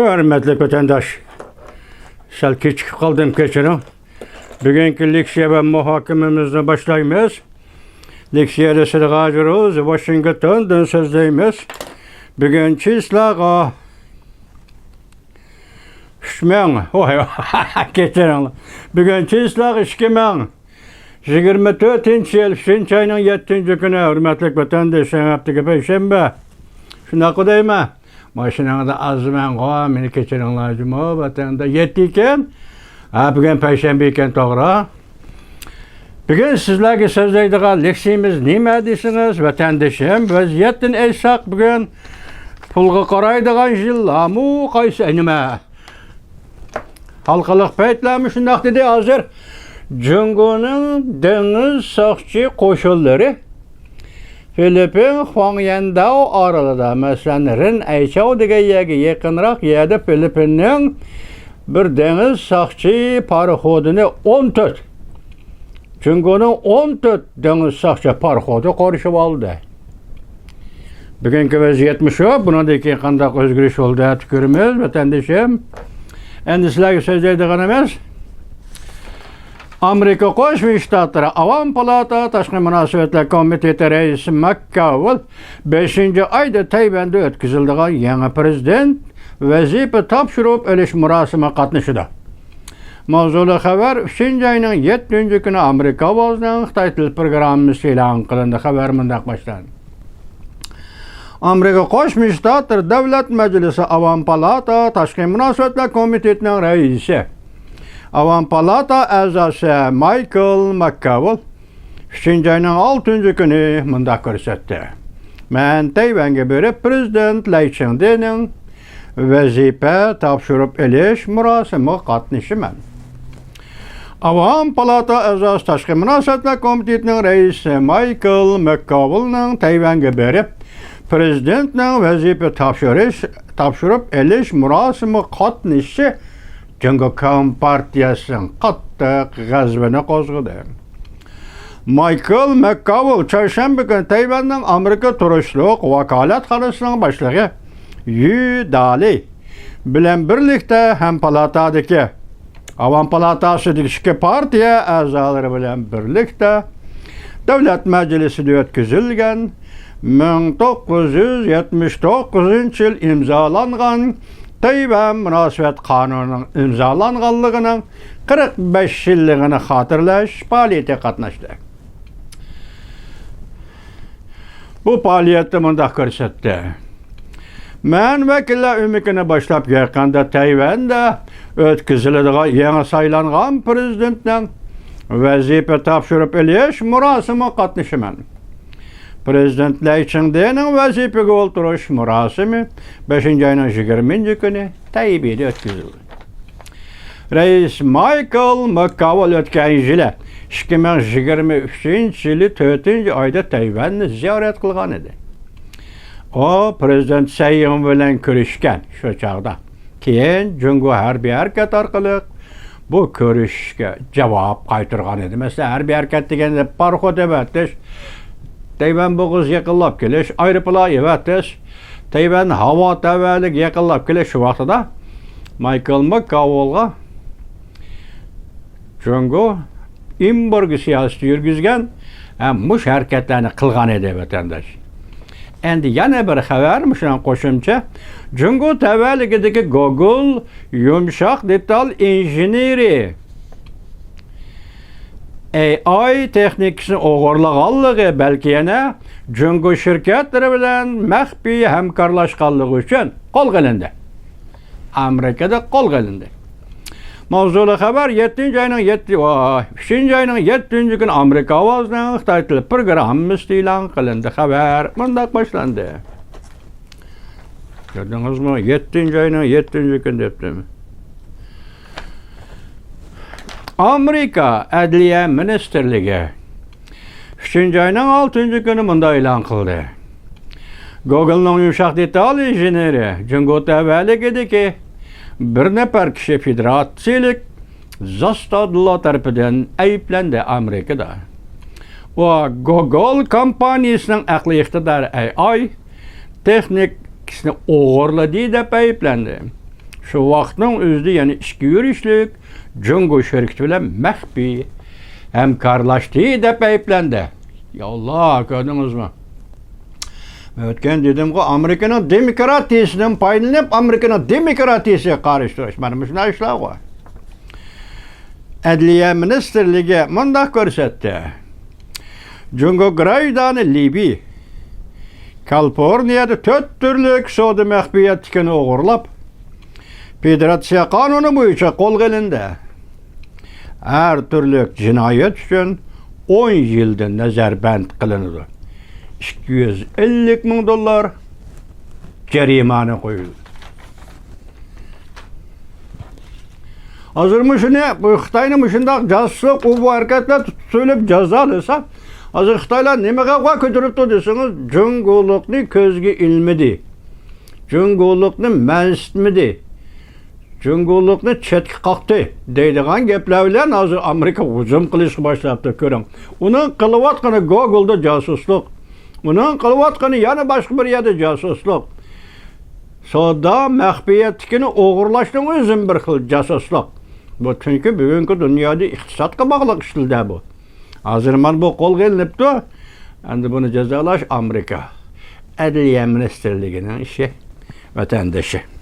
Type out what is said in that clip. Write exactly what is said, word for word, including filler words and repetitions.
ھۆرمەتلىك ۋەتەنداش، سەل كېچىكىپ قالدىم، كەچۈرۈڭ. بۈگۈنكى لېكسىيە ۋە مۇھاكىمىمىزنى باشلايمىز. لېكسىيەدە سىدىق ھاجىروز، ۋاشىنگتوندىن سۆزلەيمىز. بۈگۈن چىسلاغا ئۈچ مىڭ، ۋاي، كەچۈرۈڭلار. بۈگۈن چىسلاغا ئىككى مىڭ يىگىرمە تۆتىنچى يىل، ئۈچىنچى ئاينىڭ يەتتىنچى كۈنى، ھۆرمەتلىك ۋەتەندىشىم، ھەپتىگە پەيشەنبە. شۇنداققۇ دەيمەن؟ ماشىناڭدا ئازمەنغۇ، مېنى كەچۈرۈڭلار جۇمۇ، ۋەتەندە يەتتە ئىكەن. ھە، بۈگۈن پەيشەنبە ئىكەن، توغرا. بۈگۈن سىزلەرگە سۆزلەيدىغان لېكسىيىمىز نېمە دېسىڭىز، ۋەتەندىشىم، ۋەزىيەتتىن ئېيتساق، بۈگۈن پۇلغا قارايدىغان يىللارمۇ قايسى، نېمە؟ ھالقىلىق پەيتلەرمۇ شۇنداق دېدى. ھازىر جۇڭگونىڭ دېڭىز ساقچى قوشۇنلىرى فىلىپپىن خۇاڭيەنداۋ ئارىلىدا، مەسىلەن، رىن ئەيچاۋ دېگەن يەرگە يېقىنراق يەردە فىلىپپىننىڭ بىر دېڭىز ساقچى پاراخوتىنى ئون تۆت، جۇڭگونىڭ ئون تۆت دېڭىز ساقچى پاراخوتى قورشىۋالدى. بۈگۈنكى ۋەزىيەتمۇ شۇ. بۇنىڭدىن كېيىن قانداق ئۆزگىرىش بولىدۇ دەپ كۆرىمىز، ۋەتەندىشىم. ئەمدى سىلەرگە سۆزلەيدىغىنىمىز، ئامېرىكا قوشما شتاتلىرى ئاۋام پالاتا تاشقى مۇناسىۋەتلەر كومىتېتى رەئىسى ماككاۋېل بەشىنچى ئايدا تەيۋەندە ئۆتكۈزۈلىدىغان يېڭى پىرېزىدېنت ۋەزىپە تاپشۇرۇپ ئېلىش مۇراسىمىغا قاتنىشىدۇ. ماۋزۇلۇق خەۋەر ئۈچىنچى ئاينىڭ يەتتىنچى كۈنى ئامېرىكا ئاۋازىنىڭ خىتاي تىل پروگراممىسى ئېلان قىلىندى. خەۋەر مۇنداق باشلاندى. ئامېرىكا قوشما شتاتلىرى دۆلەت مەجلىسى ئاۋام پالاتا تاشقى مۇناسىۋەتلەر كومىتېتىنىڭ رەئىسى، ئاۋام پالاتا ئەزاسى مايكل ماككاۋېل ئۈچىنچى ئاينىڭ ئالتىنچى كۈنى مۇنداق كۆرسەتتى: مەن تەيۋەنگە بېرىپ، پىرېزىدېنت لەي چىڭدېنىڭ ۋەزىپە تاپشۇرۇپ ئېلىش مۇراسىمىغا قاتنىشىمەن. ئاۋام پالاتا ئەزاسى تاشقى مۇناسىۋەتلەر كومىتېتىنىڭ رەئىسى مايكل ماككاۋېلنىڭ تەيۋەنگە بېرىپ، پىرېزىدېنتنىڭ ۋەزىپە تاپشۇرۇش، تاپشۇرۇپ ئېلىش مۇراسىمىغا قاتنىشىشى جۇڭگو كومپارتىيەسىنىڭ قاتتىق غەزىپىنى قوزغىدى. مايكل ماككاۋېل چارشەنبە كۈنى تەيۋەننىڭ ئامېرىكا تۇرۇشلۇق ۋاكالەتخانىسىنىڭ باشلىقى يۈ دالى بىلەن بىرلىكتە ھەم پالاتادىكى، ئاۋام پالاتاسىدىكى ئىككى پارتىيە ئەزالىرى بىلەن بىرلىكتە دۆلەت مەجلىسىدە ئۆتكۈزۈلگەن مىڭ توققۇز يۈز يەتمىش توققۇزىنچى يىل ئىمزالانغان تەيۋەن مۇناسىۋەت قانۇنىنىڭ ئىمزالانغانلىقىنىڭ قىرىق بەش يىللىقىنى خاتىرىلەش پائالىيىتىگە قاتناشتى. بۇ پائالىيەتتە مۇنداق كۆرسەتتى: مەن ۋەكىللەر ئۆمىكىنى باشلاپ، يېقىندا تەيۋەندە ئۆتكۈزۈلىدىغان يېڭى سايلانغان پىرېزىدېنتنىڭ ۋەزىپە تاپشۇرۇپ ئېلىش مۇراسىمىغا قاتنىشىمەن. پىرېزىدېنت لەي چىڭدېنىڭ ۋەزىپىگە ئولتۇرۇش مۇراسىمى بەشىنچى ئاينىڭ يىگىرمىنچى كۈنى تەيبېيدە ئۆتكۈزۈلدى. رەئىس مايكل ماككاۋېل ئۆتكەن يىلى، ئىككى مىڭ يىگىرمە ئۈچىنچى يىلى تۆتىنچى ئايدا تەيۋەننى زىيارەت قىلغان ئىدى. ئۇ پىرېزىدېنت سەي ئىڭۋېن بىلەن كۆرۈشكەن شۇ چاغدا. كېيىن جۇڭگو ھەربىي ھەرىكەت ئارقىلىق بۇ كۆرۈشۈشكە جاۋاب قايتۇرغان ئىدى. مەسىلەن، ھەربىي ھەرىكەت دېگەندە پاراخوت ئەۋەتىش، تەيۋەن بوغۇزى يېقىنلاپ كېلىش، ئايروپىلان ئەۋەتىش، تەيۋەن ھاۋا تەۋەلىكى يېقىنلاپ كېلىش، شۇ ۋاقتىدا مايكل ماككاۋېلغا جۇڭگو ئېمبارگو سىياسىتى يۈرگۈزگەن ھەم مۇشۇ ھەرىكەتلەرنى قىلغان ئىدى، ۋەتەنداش. ئەمدى يەنە بىر خەۋەر، مۇشۇنىڭ قوشۇمچە، جۇڭگو تەۋەلىكىدىكى گوگول يۇمشاق دېتال ئىنژېنېرى ئەي ئاي تېخنىكىسىنى ئوغرىلىغانلىقى، بەلكى يەنە جۇڭگو شىركەتلىرى بىلەن مەخپىي ھەمكارلاشقانلىقى ئۈچۈن قولغا ئېلىندى. ئامېرىكىدا قولغا ئېلىندى. ماۋزۇلۇق خەۋەر يەتتىنچى ئاينىڭ يەتتە، ۋاي، ئۈچىنچى ئاينىڭ يەتتىنچى كۈنى ئامېرىكا ئاۋازىنىڭ خىتاي تىل پروگراممىسىدا ئېلان قىلىندى. خەۋەر مۇنداق باشلاندى. كۆردىڭىزمۇ؟ يەتتىنچى ئاينىڭ يەتتىنچى كۈنى دەپتىمۇ؟ ئامېرىكا ئەدلىيە مىنىستىرلىكى ئۈچىنچى ئاينىڭ ئالتىنچى كۈنى مۇنداق ئېلان قىلدى: گوگولنىڭ يۇمشاق دېتال ئىنژېنېرى جۇڭگو تەۋەلىكىدىكى بىر نەپەر كىشى فېدېراتسىيىلىك زاستادىلار تەرىپىدىن ئەيىبلەندى. ئامېرىكىدا ئۇ گوگول كومپانىيىسىنىڭ ئەقلىي ئىقتىدارى ئەي ئاي تېخنىكىسىنى ئوغرىلىدى دەپ ئەيىبلەندى. شۇ ۋاقىتنىڭ ئۆزىدە يەنە ئىچكى يۈرۈشلۈك جۇڭگو شىركىتى بىلەن مەخپىي ھەمكارلاشتى دەپ ئەيىبلەندى. يا ئاللا، كۆردىڭىزمۇ؟ مەن ئۆتكەن دېدىمغۇ، ئامېرىكىنىڭ دېموكراتىيىسىدىن پايدىلىنىپ، ئامېرىكىنىڭ دېموكراتىيىسىگە قارشى تۇرۇش. مانا مۇشۇنداق ئىشلارغۇ. ئەدلىيە مىنىستىرلىكى مۇنداق كۆرسەتتى. جۇڭگو گراژدانى لى بى كالىفورنىيەدە تۆت تۈرلۈك سودا مەخپىيەتلىكىنى ئوغرىلاپ، فېدېراتسىيە قانۇنى بويىچە قولغا ئېلىندى. ھەر تۈرلۈك جىنايەت ئۈچۈن ئون يىلدىن نەزەربەند قىلىنىدۇ. ئىككى يۈز ئەللىك مىڭ دوللار جەرىمانە قويۇلدى. ھازىر مۇشۇنى، بۇ خىتاينى مۇشۇنداق جاسۇسلۇق، ئۇ بۇ ھەرىكەتلەر تۇتۇپ سۆيلەپ جازالىسا، ھازىر خىتايلار نېمە غەۋغا كۆتۈرۈپتۇ دېسىڭىز، جۇڭگولۇقنى كۆزگە ئىلمىدى. جۇڭگولۇقنى مەنسىتمىدى. جۇڭگولۇقنى چەتكە قاقتى دەيدىغان گەپلەر بىلەن ھازىر ئامېرىكا ھۇجۇم قىلىشقا باشلاپتۇ، كۆرۈڭ. ئۇنىڭ قىلىۋاتقىنى گوگولدا جاسۇسلۇق. ئۇنىڭ قىلىۋاتقىنى يەنە باشقا بىر يەردە جاسۇسلۇق. سودا مەخپىيەتلىكىنى ئوغرىلاشنىڭ ئۆزىمۇ بىر خىل جاسۇسلۇق. بۇ چۈنكى بۈگۈنكى دۇنيادا ئىقتىسادقا باغلىق ئىشلار بۇ. ھازىر مانا بۇ قولغا ئېلىنىپتۇ. ئەمدى بۇنى جازالاش ئامېرىكا ئەدلىيە مىنىستىرلىكىنىڭ ئىشى، ۋەتەندىشى.